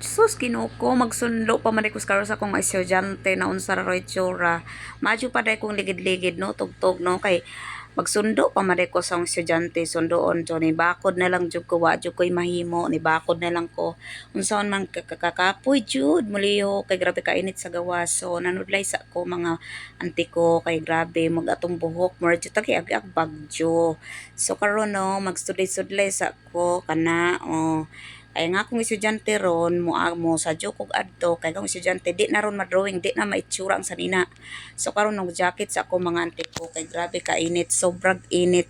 Sus, Ginoo ko, magsundo pa man ko karon sa akong estudyante na unsa ra itsura. Madyo pa day kong ligid-ligid, no, tugtog, no, kay magsundo pa man ko sa akong estudyante, sundoon jo ni bakod na lang jud ko, wa jud ko'y mahimo, ni bakod na lang ko. Unsaon man kakapoy jud muliho kay grabe kainit sa gawas. So nanudlay sa ko, mga auntie ko, kay grabe mag atong buhok, mura jud tagi ag bagyo. So karon, no, magsudlay-sudlay sa ko kana, oh. Kay nga akong estudyante ron mo mo sa kog adto kay akong estudyante di na ron ma-drawing, di na maitsura ang sanina. So karon nag jacket sa ako, mga auntie ko, kay grabe ka init, sobrang init.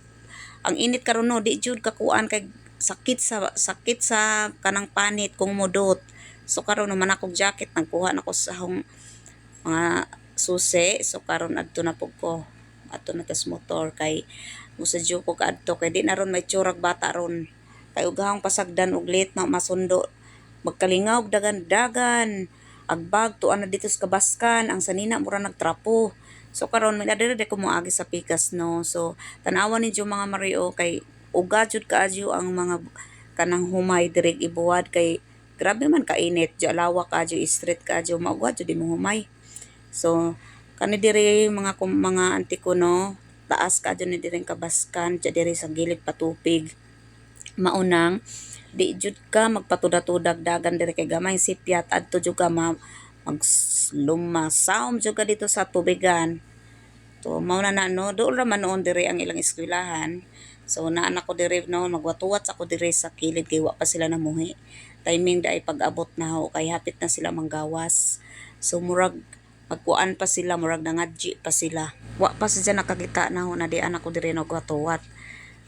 Ang init karon, no, di jud kakuan kay sakit sa kanang panit kung mudot. So karon naman akong jacket, nagkuha na ko sa akong mga susi. So karon adto na pud ko. Adto na tas motor kay musadyo ko kaadto kay di na ron may tsurag bata ron. Kay ugahong pasagdan og late na masundo. Magkalingaw og dagan-dagan. Agbag tuan na dito sa kabaskan ang sanina mura nagtrapo. So karon may diri ko moagi sa pikas, no. So tan-awa ninyo, mga Mario, kay uga jud kaadyo ang mga kanang humay diri ibuwad kay grabe man kainit. Diya lawak kaadyo, street kaadyo, mauga jud imong humay. So kani diri mga auntie ko, no, taas kaadyo ni diri kabaskan, diya diri sa gilid patupig. Maunang di jud ka magpatuda-tudag dagan diri kay gamay sipyat, adto jud ka ma maglumasaom jud ka dito sa tubigan. So mao na na, no, dool ra man noon diri ang ilang eskwelahan. So naa na ko diri, no, magwatuwat ako diri sa kilid kay wa pa sila namuhi. Timing daay pag-abot na ho kay hapit na sila manggawas. So murag magkuan pa sila, murag nangadji pa sila. Wa pa sila nakakita na ho na di ako diri nagwatuwat.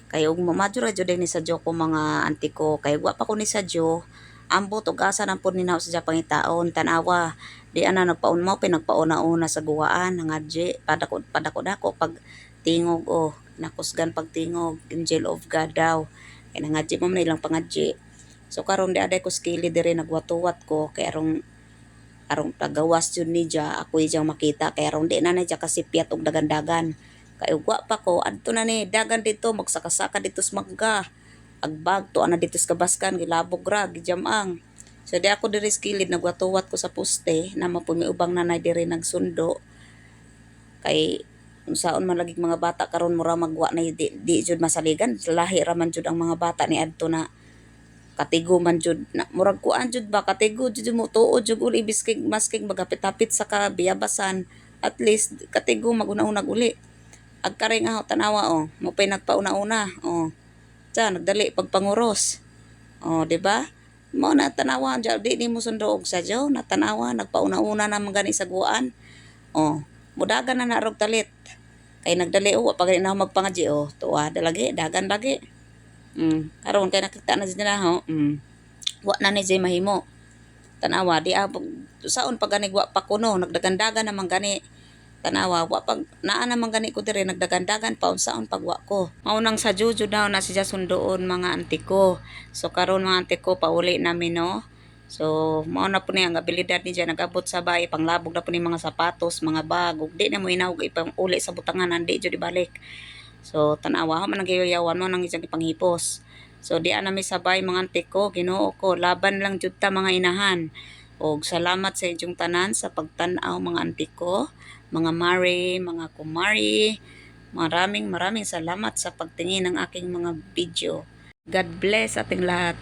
Kay ug mamadyo ra jud ni sa ko, mga auntie ko, kay wa pa ko ni sadyo. Ambot og asa nang pud ni naho sa pangitaon, tan-awa. Di ana nagpaun mo pinagpauna-una sa guwaan nangadji padako padako dako pag tingog, oh, nakusgan pag tingog, angel of God daw. Kay nangadji mo man ilang pangadji. So karon di aday ko skili diri nagwatuwat ko kay arong arong tagawas jud ni dya ako ijang makita kay arong di na na dya kasipyat og dagan-dagan. Kay ugwa pa ko adto na ni dagan dito magsakasaka dito sa mangga. Agbag to ana dito sa kabaskan, gilabog ra gijamang. So di ako diri sa kilid nagwatuwat ko sa poste na mapuy ubang nanay diri nagsundo kay unsaon man lagi mga bata karon, mura magwa na di jud masaligan, lahi ra man jud ang mga bata ni adto na katigo man jud na, murag kuan jud ba, katigo jud mo tuod jud uli biskig maskig maghapit-hapit sa kabiyabasan, at least katigo maguna-unag uli. Agkari nga ho, tanawa, oh, mo pay nagpauna-una, oh. Tsa nagdali pagpanguros. Oh, di ba? Mo na tanawa diya, di nimo sundo og sadyo, na tanawa nagpauna-una na man gani sa guwaan. Oh, mudagan na narog talit. Kay nagdali, oh, wa pa gani na ako magpangadji, oh. Tuwa dalagi, dagan lagi. Karon kay nakita na siya na ho. Wa na ni jay mahimo. Tanawa di abog saon pa gani wa pa kuno nagdagandagan naman gani. Tanawa wa pag naa naman gani ko diri nagdagandagan pa unsaon pagwa ko. Mao nang sa juju daw na siya sundoon, mga auntie ko. So karon, mga auntie ko, pauli namin, no. So mao na po ni ang abilidad ni diya nagabot sa bay, panglabog na po ni mga sapatos, mga bag, ug di na mo inawg ipang uli sa butangan, di jud ibalik. So tanawa man ang giyawan mo nang isang ipanghipos. So di ana mi sabay, mga auntie ko, Ginoo ko, laban lang jud ta, mga inahan. Og salamat sa inyong tanan sa pagtan-aw, mga auntie ko, mga mare, mga kumari. Maraming maraming salamat sa pagtingin ng aking mga video. God bless ating lahat.